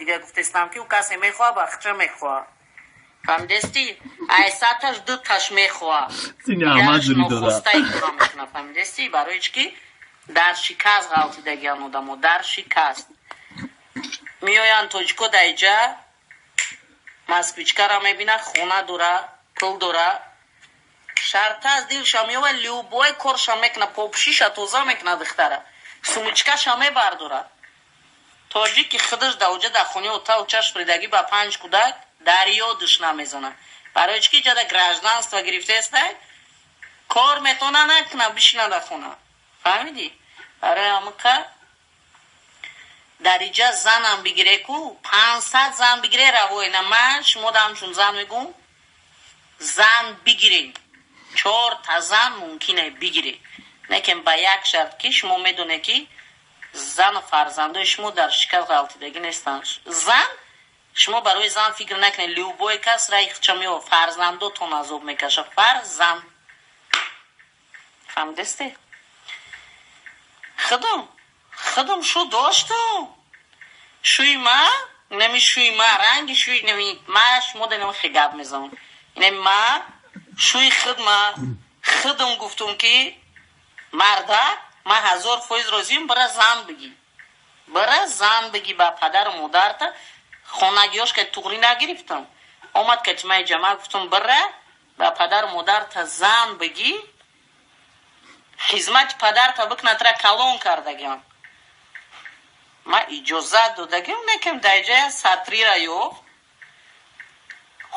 Дига гуфтестам, ки ӯ касе мехоҳа, бахча мехоҳа, фаҳмидести? Айсаташ дуташ мехоҳа. Сини Аҳмад зури дора. Нохостаи кора мекуна, фаҳмидести? Барои чӣ ки дар шикаст ғалтидагиан одамо, дар шикаст меоянд. Тоҷико даиҷа москвичкара мебина, хона дора, пул дора, шартаз дилша меова, любой корша мекуна, попшиша тоза мекуна, духтара сумочкаша мебардора. Тоҷики худаш даоҷа дар хонаи отау чашм ридагӣ ба панҷ кӯдак дар ёдаш намезана. Барои чӣ ки ҷада гражданство гирифтаестай, кор метона накуна, бишина дар хона, фаҳмидӣ? Барои ҳамака дар иҷа занам бигире ку, 500 зан бигире, равоина. Ман шумо ҳамчун зан мегӯм: зан бигирем, чорта зан мумкине бигире, лекин ба як шарт, ки шумо медонед, ки зану фарзандои шумо дар шикаст ғалтидагӣ нестанд. Зан, шумо барои зан фикр накунед, любой кас раи худша мео, фарзандотон азоб мекаша, фарзанд, фаҳмидесте? Худам шу доштум, шӯи ма нами, шӯи ма ранги шӯи нами ма. Шумо да хе гап мезанам, инами ма шӯи худ, ма худам гуфтум, ки марда, ман 1000% розиам, бира зан бигӣ, бира зан бигӣ ба падару модарта. Хонагиёш ка туғрӣ нагирифтам, омад катимаи ҷамъа, гуфтум: бира ба падару модарта зан бигӣ, хизмати падарта бикна, тра калон кардагиам, ман иҷозат додагиам. Некем даиҷая сатрира ёфт,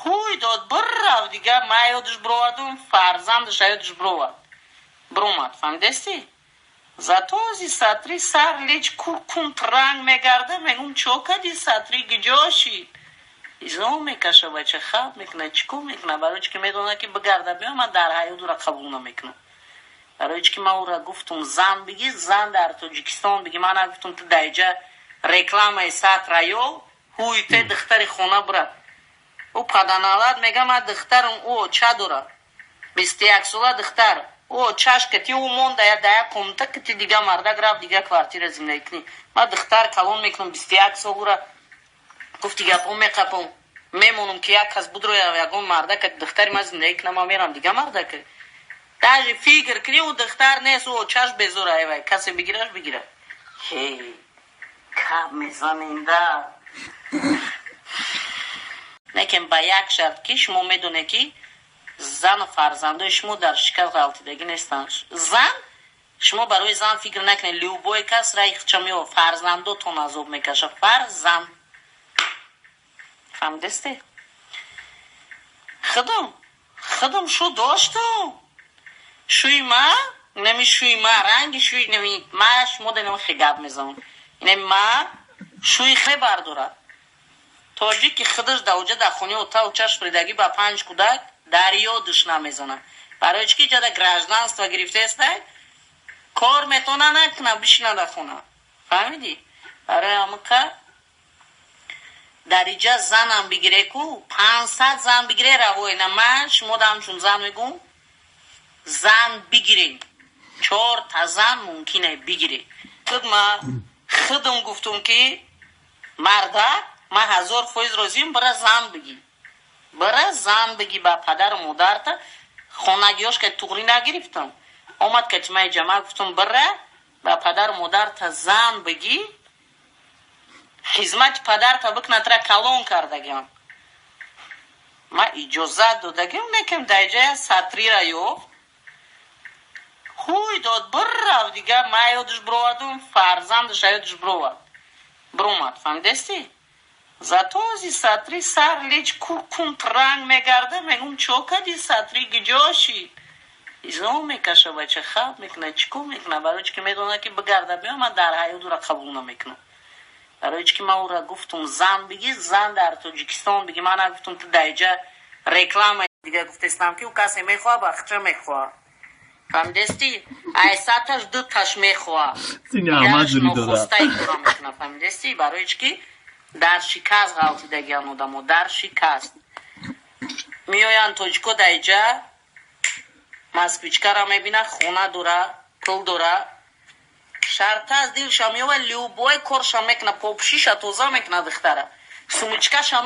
ҳуй дод, бирав. Дига ман ёдаш бировардум, фарзандаша ёдаш бировард, биромад, фаҳмидести? Зато ози сатри сар леч куркунт ранг мегарда, мегум: чо кади, сатри гиҷошид? Изо мекаша, бача хаб мекуна, чӣ кор мекуна? Барои чӣ ки медонад, ки бигарда биё, ман дар ҳаёт ӯра қабул намекунам. Барои чӣ ки ман ӯра гуфтум: зан бигӣ, зан дар Тоҷикистон бигӣ. Ман нагуфтум, ту даиҷа рекламаи сатра ё ҳуй те духтари хона бира. Ӯ паданалат мега: ман духтарам, ӯ оча дора, 21 сола духтар, ӯ очаш кати ӯ монда я да як комната кати дига мардак рафт, дига квартира зиндагӣ кунӣ. Ман духтар калон мекунам, 21 сол ӯра гуфти гапо меқапам, мемонам, ки як кас будро, ягон мардак духтари ман зиндагӣ кунам, ман мерам дига мардак. Даже фикр кунӣ, ӯ духтар нест, ӯ очаш безора, эвай касе бигираш, бигира. Ҳей, кап мезанем да, лекин ба як шарт, ки шумо медонед, ки зану фарзандои шумо дар шикаст ғалтидагӣ нестанд. Зан, шумо барои зан фикр накунед, любой кас раи худша мео, фарзандотон азоб мекаша, фарзанд, фаҳмидесте? Худам шу доштум, шӯи ма нами, шӯи ма ранги шӯи нами ма. Шумо да хе гап мезанам, инами ма шӯи хе бардора. Тоҷики худаш даоҷа дар хонаи отау чашм ридагӣ ба панҷ кӯдак дар ёдаш намезана. Барои чӣ ки ҷада гражданство гирифтаестай, кор метона накуна, бишина дар хона, фаҳмидӣ? Барои ҳамака дар иҷа занам бигире ку, 500 зан бигире, равоина. Ман шумо ҳамчун зан мегӯм: зан бигирем, чорта зан мумкине бигире. Худ ма худам гуфтум, ки марда, ман 1000% розиам, бира зан бигӣ, бира зан бигӣ ба падару модарта. Хонагиёш ка туғрӣ нагирифтам, омад катимаи ҷамъа, гуфтум: бира ба падару модарта зан бигӣ, хизмати падарта бикуна, тра калон кардагиам, ман иҷозат додагиам. Некем даиҷая сатрира ёфт, ҳуй дод, бирав. Дига ман ёдаш бировардум, фарзандаша ёдаш бировард, биромад, фаҳмидести? Зато ози сатри сар леч куркунт ранг мегарда, мегум: чо кади, сатри гиҷошид? Изо мекаша, бача хаб мекуна, чӣ кор мекуна? Барои чӣ ки медонад, ки бигарда биё, ман дар ҳаёт ӯра қабул намекунам. Барои чӣ ки ман ӯра гуфтум: зан бигӣ, зан дар Тоҷикистон бигӣ. Ман нагуфтум, ту даиҷа реклама. Дига гуфтестам, ки ӯ касе мехоҳа, бахча мехоҳа, фаҳмидести? Айсаташ дуташ мехоҳа. Сини Аҳмад зури дора. Нохостаи кора мекуна, фаҳмидести? Барои чӣ ки дар шикаст ғалтидагиан одамо, дар шикаст меоянд. Тоҷико даиҷа москвичкара мебина, хона дора, пул дора. Шарта аз дилша меова, любой корша мекуна, попшиша тоза мекуна, духтара сумочкаша.